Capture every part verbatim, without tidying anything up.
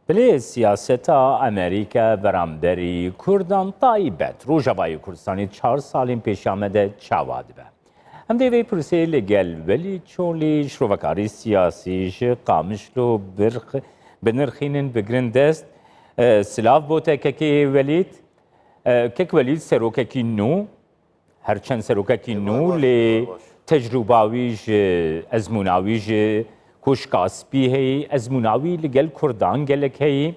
Dilê siyaseta Amerîka beramberî Kurdan taybet Rojavayê Kurdistanê çar salên pêşiya me de çawa dibe? Em dê vê pirsê li gel Welîd Çolî, şrovekarî siyasî ji Qamişlo birx-, binirxînin, bigrin dest. E, silav bo te kekê Welîd. E, kek Welîd serokekî nû, her çend serokekî nû, lê tecrûba wî ji ezmûna wî ji Koşka Spî heyî, ezmûna wî li gel Kurdan gelek heyî.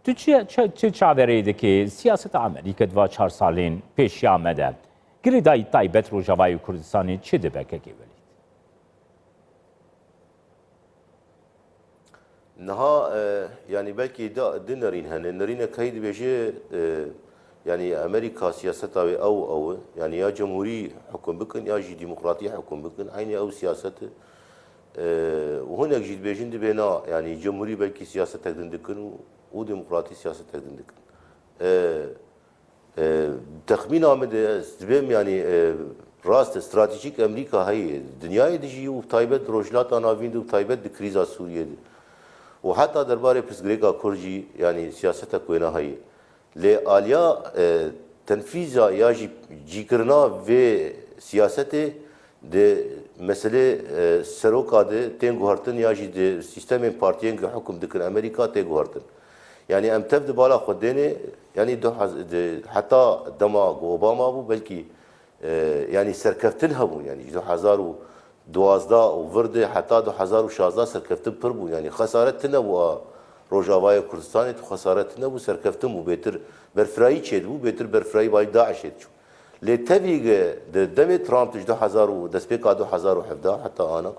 Tu çi, çi, çi çaverê dikê siyaseta Amerîka di va çar salên pêşiya me de? Girêdayî taybet Rojavayê Kurdistanê çi dibe kekê Welîd? Niha, e, yanî belkî da, di nerîn hene. Nerînek heyî dibêje, e, yanî Amerîka siyaseta wê ew, ew e. Yanî ya cemhûrî hukm bikin ya jî demokratî hukm bikin. Eynî ew siyaset e. E, û hinek jî dibêjin dibê na, yanî cemhûrî belkî siyasetek din dikin û, û demokratî siyasetek din dikin. E, E, texmîna min de ez dibêm, yanî, e, rast e, stratejîk Amerîka heye. Dinyayê dijî û taybet di Rojhilata Navîn de û taybet di krîza Sûriyê de. Û heta derbarê pirsgirêka Kurd jî, yanî, siyasetek wêna heye. Lê aliya, e, tenfîza ya jî cîkirina vê siyasetê di meselê, e, seroka de tên guhertin ya jî di sîstemên partiyên ku hukm dikin Amerîka tê guhertin. Yanî em tev di bala xwe dênê, yanî du hez-, di, heta dema ku Obama bû, belkî, e, yanî serkeftin hebûn, yanî ji du hezar û duwazdeh û vir de heta du hezar û şazdeh serkeftin pir bû, yanî xesaret tune bû a Rojavayê Kurdistanê, tu xesaret tune bû, serkeftin bû, bêtir berfirayî çêdibû, bêtir berfirayî balî DAIŞê diçû. Lê tevî ge di demê Trump ji du hezar û destpêka du hezar û hevdeh heta ana,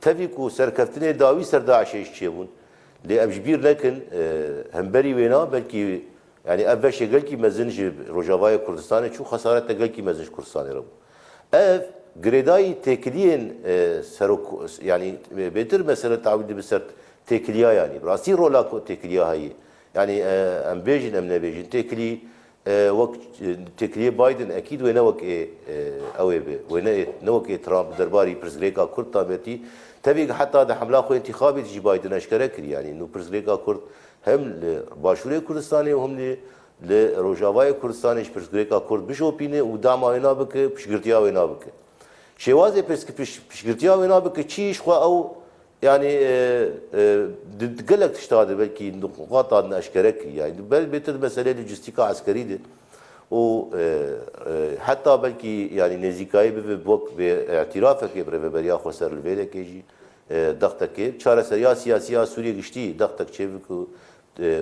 tevî ku serkeftinê dawî ser DAIŞê jî çêbûn. Lê em ji bîr nekin, e, hemberî wêna belkî, yanî ev beşê gelkî mezin ji Rojavayê Kurdistanê çû, xesarete gelkî mezin ji Kurdistanê re bû. Ev girêdayî têkiliyên, e, serok, yanî bêtir mesele tawî dibe ser têkiliya yanî. Rastî rola ku têkiliya heye. Yanî, e, em bêjin, em nebêjin. Têkilî e, wek, e, têkiliyê Biden ekîd wê ne wek ê, e, ew ê be. Wê ne, ne wek ê Trump derbarî pirsgirêka Kurd taybetî. Tevî heta di hemla xwe întîxabê de jî Biden eşkere kirî. Yanî nû pirsgirêka Kurd hem li Başûrê Kurdistanê û hem li, li Rojavayê Kurdistanê ji pirsgirêka Kurd bişopîne û dama wê nabike, piştgirtiya wê nabike. Şêwazê pirs-, piş-, piştgirtiya wê nabike çi ji xwe ew Yanî, e, e, di, di gelek tişta de belkî nuqata din eşkere kirî. Yanî, bel-, bêtir meseleyê lojîstîka eskerî de û, e, e, heta belkî, yanî, nêzîkayî bibe wek vê îtirafekê bi rêveberiya xweser li vêrekê jî, e, dextekê. Çareseriya siyasî ya Sûriyê giştî dextek çêbike ku, e, e,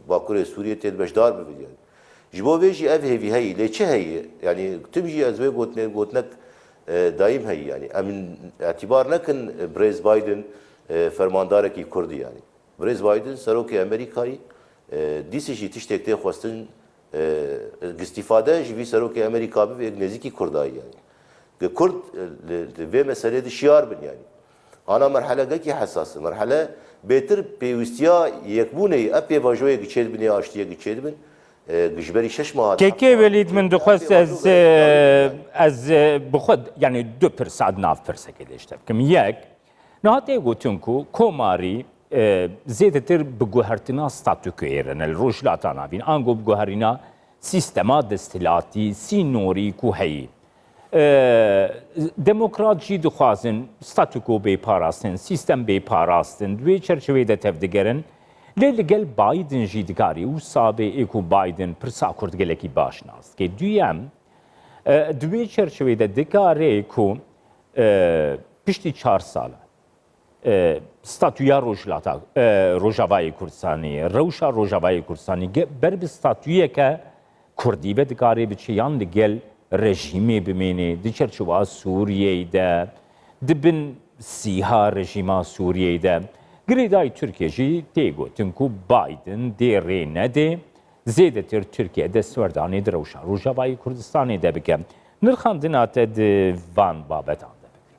Bakurê Sûriyê tê de beşdar bibe, yanî. Ji bo vê jî ev hêvî heye. Lê çi heye? Yanî tim jî ez wê gotinê, gotinek, e, dayîm heye. Yanî em îtîbar nekin, e, birêz Biden, e, fermandarekî Kurd e yanî. Birêz Biden serokê Amerîkayê, e, dîsê jî tiştek tê xwestin, e, îstîfade ji vî serokê Amerîka bibe yek nêzîkî Kurda ye yanî. Ke Kurd, e, li, li vê meselê de şiyar bin yanî. Ana merhele gelkî hesas e. Merhele bêtir pêwîstiya yekbûnê ye. Ev pêvajoyê ki çêdibin ya aştiyê ki çêdibin, e, ji berî şeş meha Kekê Welîd, min dixwest ez, e, ez, e, bi xwe, yanî du pirsa di nav pirsekê de ji te bikim. Yek, niha tê gotin ku komarî, e, zêdetir bi guhertina statûkoyê re ne li Rojhilata Navîn, ango bi guherîna sîstema desthilatî, sînorî ku heyî. E, demokrat jî dixwazin statûko bê parastin, sîstem bê parastin, di wê çerçeveyê de tevdigerin. Lê li gel Biden jî dikarî wisa bê, ê ku Biden pirsa Kurd gelekî baş nas dike. Duyem, e, di wê çerçeveyê de dikarê ku, e, piştî çar sala, e, statûya Rojhilata, e, Rojavayê Kurdistanê, rewşa Rojavayê Kurdistanê ge-, ber bi statûyeke Kurdî ve dikarê biçe yan li gel rejîmê bimêne, di çerçewa Sûriyeyê de, di bin sîha rejîma Sûriyeyê de. Girêdayî Tirkiye jî tê gotin ku Biden dê rê nedê, zêdetir Tirkiye destwerdanê di rewşa Rojavayê Kurdistanê de bike. Nirxandina te di van babetan de bike.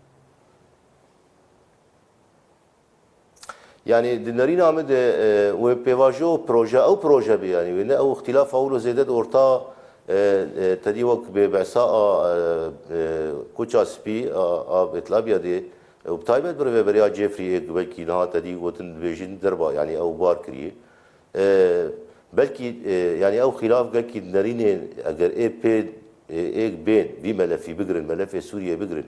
Yanî di nerîna min de, e, wê pêvajo proje, ew proje be, yanî wê ne ew îxtîlafa wilo zêde di orta, e, e, tedî wek bê behsa a, e, e, Koça Spî a, a Bêtlabya de Û bi taybet bi rêveberiya Jeffrey ê belkî niha te dî gotin dibêjin derba, yanî ew bar kiriye. E, belkî, e, yanî ew xîlaf gelkî nerînê eger ê pê, ê, êk bên vî melefî bigirin, melefê Sûriyê bigirin,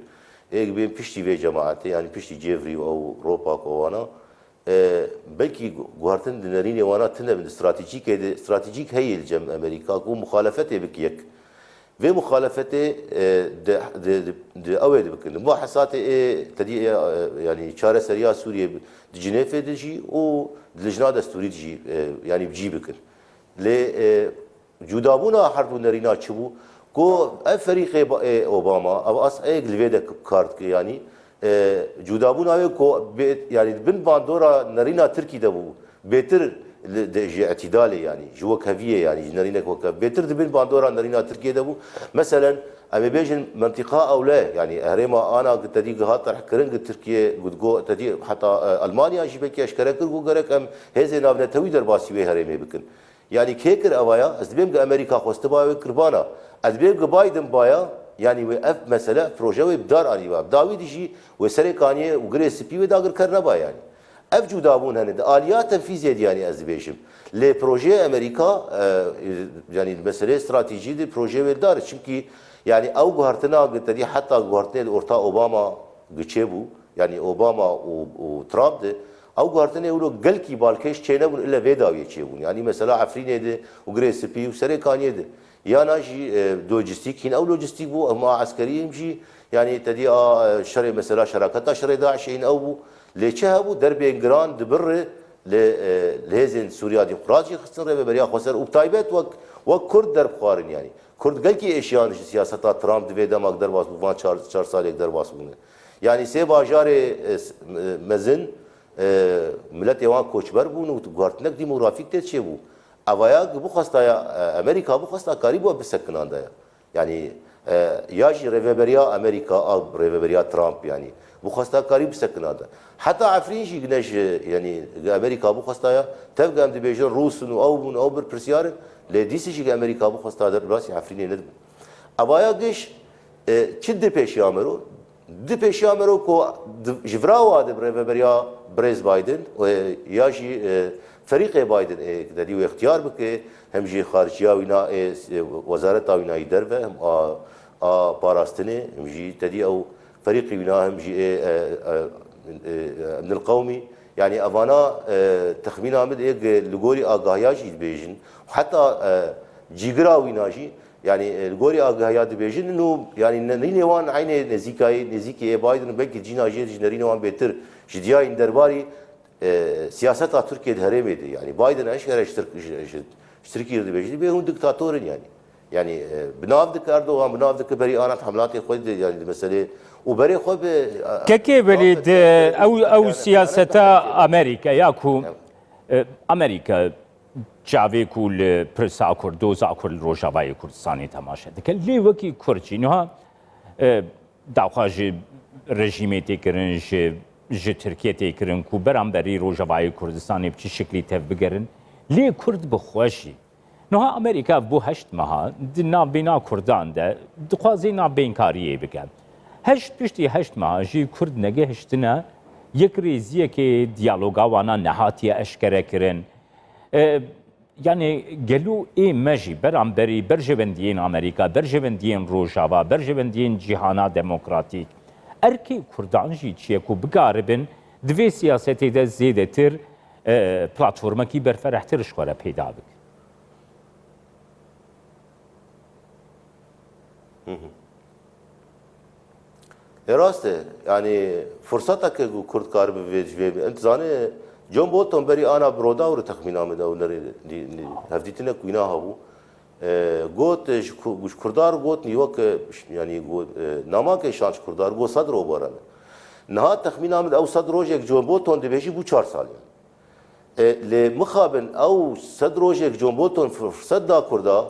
êk bên piştî vê cemaetê, yanî piştî Jeffrey û ew ropa ku wana, e, belkî gu-, guhertin di nerînê wana tune bin, di stratejîkê de, stratejîk heye li cem Amerîka ku muxalefetê bike yek. Vê muxalefetê, e, di, di, di, di ew ê dibikin. Li bo hesatê ê, te dî ê, e, yanî çareseriya Sûriyê bi, di Cinêfê de jî û di Lijna Destûrî de jî, e, yanî bi cî bikin. Lê, e, cudabûna her du nerîna çi bû? Ku ev ferîqê ba-, ê Obama, ev as êk li vê de k-, kar dike, yanî, e, cudabûna wê ku bê, yanî di bin bandora nerîna Tirkî de bû, bêtir li, de, ji îtidalê, yanî ji wekheviyê, yanî ji nerînek wekhev, bêtir di bin bandora nerîna Tirkiyê de bû. Meselen, em ê bêjin mentiqa ewle, yanî herêma ana ku te dî gihat terhkirin ku Tirkiye, ku digo te dî heta, e, Elmanya jî belkî eşkere kir ku gerek em hêzên navnetewî derbasî wê herêmê bikin. Yanî kê kir evaya? Ez dibêm ku Amerîka xwestiba wê kirbana. Ez dibêm ku Biden baya, yanî wê ev mesele, proje wê bi dar anîba. Bi dawî de jî wê Serê Kaniyê û Girê Spî wê dagirker neba yanî. Ev cudabûn hene. Di aliya tenfîzê de yanî ez dibêjim. Lê projeyê Amerîka, e, yanî di meseleyê stratejî de projeyê wê li dar e. Çimkî yanî ew guhertina ku te dî heta guhertinê li orta Obama giçê bû. Yanî Obama û, û Trump de ew guhertinê wilo gelkî balkêş çênebûn, ille vê dawiyê çêbûn. Yanî mesela Efrînê de û Girê Spî û Serê Kaniyê de. Yana jî, e, lojîstîk, hîn ew lojîstîk bû, hema eskerî him jî, yanî te dî a, e, şerê mesela şeraketa şerê DAIŞê hîn ew bû. Lê çi hebû? Derbên giran di bir re li, e, li hêzên Sûriya Demokrat jî xistin rêveberiya xweser û bi taybet wek, wek Kurd derbixwarin yanî. Kurd gelkî êşiyan ji siyaseta Trump di vê dema ku derbas bû, van çar, çar salê ku derbas bûne. Yanî sê bajarê, e, s-, e, mezin, e, miletê wan koçber bûn û guhertinek demografîk tê çêbû. Evaya ku bixwestaya, e, Amerîka bixwesta karî bo bisekinandaya. Yanî, e, ya jî rêveberiya Amerîka a rêveberiya Trump yanî bixwesta karî bisekinanda. Heta Efrîn jî ne ji, yanî Amerîka bixwestaya, tev ku em dibêjin Rûs in û ew bûn, ew berpirsyar in, lê dîsî jî Amerîka bixwesta derbasî Efrînê nedibû. Evaya giş, e, çi di pêşiya me ro? Di pêşiya me ro ku di, ji vira wa de bi rêveberiya birêz Biden, e, ya jî, e, ferîqê Biden, e, te dî wê ixtiyar bike, hem jî xariciya wîna, e, s-, e, wezareta wîna yî derve, hem a, a parastinê, hem jî te dî ew ferîqî wîna, hem jî ê, e, e, e, emnil qewmî. Yanî evana, e, texmîna min ê ge-, li gorî agahiya jî dibêjin. Heta, e, cîgira wîna jî, yanî, e, li gorî agahiya dibêjin, ino, yanî, ne-, nînê wan eynê nêzîkayê, nêzîkê yê Biden, belkî cîna jê jî nerînê wan bêtir ji diyayên derbarî, e, siyaseta Tirkiye di herêmê de. Yanî, Biden eşkere ji Tirk-, ji, ji, ji Tirkiye dibêjin, bê hûn diktator in yanî. Yanî, e, bi nav dike Erdogan, bi nav dike berî ana hemlatê xwe de, yanî, di meselê û berê xwe bi, e, Kekê belê de ew, ew siyaseta Amerîka ya ku, e, Amerîka çavê ku li pirsa Kurd, doza Kurd li Rojavayê Kurdistanê temaşe dike. Lê wekî Kurd jî niha, e, daxwaz ji rejîmê tê kirin, ji, ji Tirkiye tê kirin ku beramberî Rojavayê Kurdistanê bi çi şiklî tevbigerin. Lê Kurd bi xwe jî. Niha Amerîka ev bû heşt meha di navbêna Kurdan de dixwaze navbênkariyê bike. Heşt, piştî heşt meha jî Kurd negehiştine yekrêziyekê, diyaloga wana nehatiye eşkere kirin. E, Yanî gelo ê me jî beramberî berjewendiyên Amerîka, berjewendiyên Rojava, berjewendiyên cîhana demokratîk, erkê Kurdan jî çi ye ku bikaribin di vê siyasetê de zêdetir, e, platformekî berferehtir ji xwe re peyda bikin? Hı hı. E, rast e. Yanî, firseteke ku Kurd karibe vê, ji vê bi. Em dizane, John Bolton berî ana bi Rodaw re texmîna min ew nerê, nî, nî, hevdîtinek wîna hebû. E, got, e, ji Ku-, ji Kurdan re got, nî wek, e, ş-, yanî, got, e, namake şan ji Kurdan re got, sed ro barane. Niha texmîna min ew sed rojek John Bolton dibêjî bû çar sal yanî. E, lê mixabin ew sed rojek John Bolton fir-, firset da Kurda,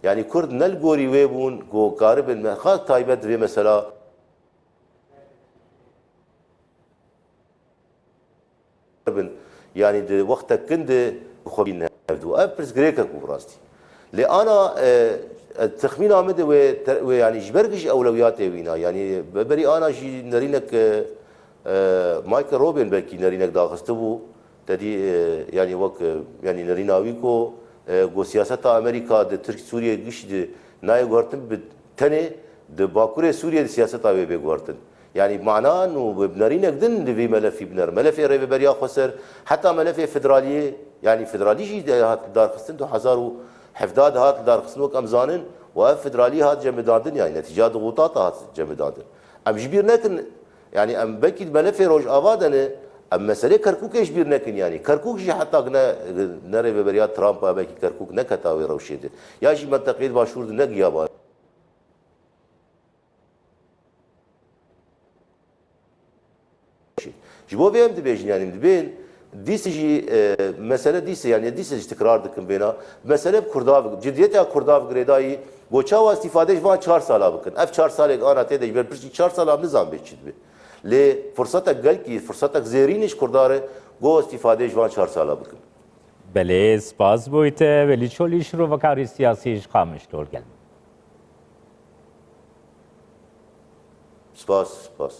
yanî Kurd ne li gorî wê bûn ku karibin me-, xwe taybet divê mesela bin. Yanî di wextek kin de xwe bînin hevdu. Ev pirsgirêkek bû bi rastî. Lê ana, e, e, texmîna min de wê te-, wê yanî ji ber ji ewlewiyatê wîna, yanî be-, berî ana jî nerînek, e, E, Michael Robin belkî nerînek daxistibû, te dî, e, yanî wek, e, yanî nerîna wî ku, e, ku siyaseta Amerîka di Tirk Sûriyê giş di nayê guhertin bi tenê di Bakurê Sûriyê di siyaseta wê bê guhertin. Yanî mana û bi nerînek din li vî melefî biner. Melefê rêveberiya xweser, heta melefê federaliyê, yanî federalî jî de hat darxistin, du hezar û hevdeh de hat darxistin wek em zanin, û ev federalî hat cemidandin, yanî netîca di Xutata hat cemidandin. Em ji bîr nekin, yanî em belkî di melefê Rojava de ne, em meselê Kerkûkê ji bîr nekin, yanî Kerkûk jî heta ne, ne rêveberiya Trump a belkî Kerkûk neketa wê rewşê de. Ya jî menteqeyê di başûr de negiya ba. Ji bo vê em dibêjin, yanî em dibên dîsê jî, e, mesele dîsê, yanî dîsê jî tikrar dikim vêna. Mesele bi Kurda bi, cidiyeta Kurda bi girêdayî, go çawa îstîfade ji van çar sala bikin. Ev çar salek ana tê de ji ber piştî çar sala em nizan bê çi dibe. Lê firsetek gelkî, firsetek zêrîn ji Kurda re, go îstîfade ji van çar sala bikin. Belê, spas bo te, Welî Çolî, şirovekarê siyasî ji Qamişlo li gel me. Spas, spas.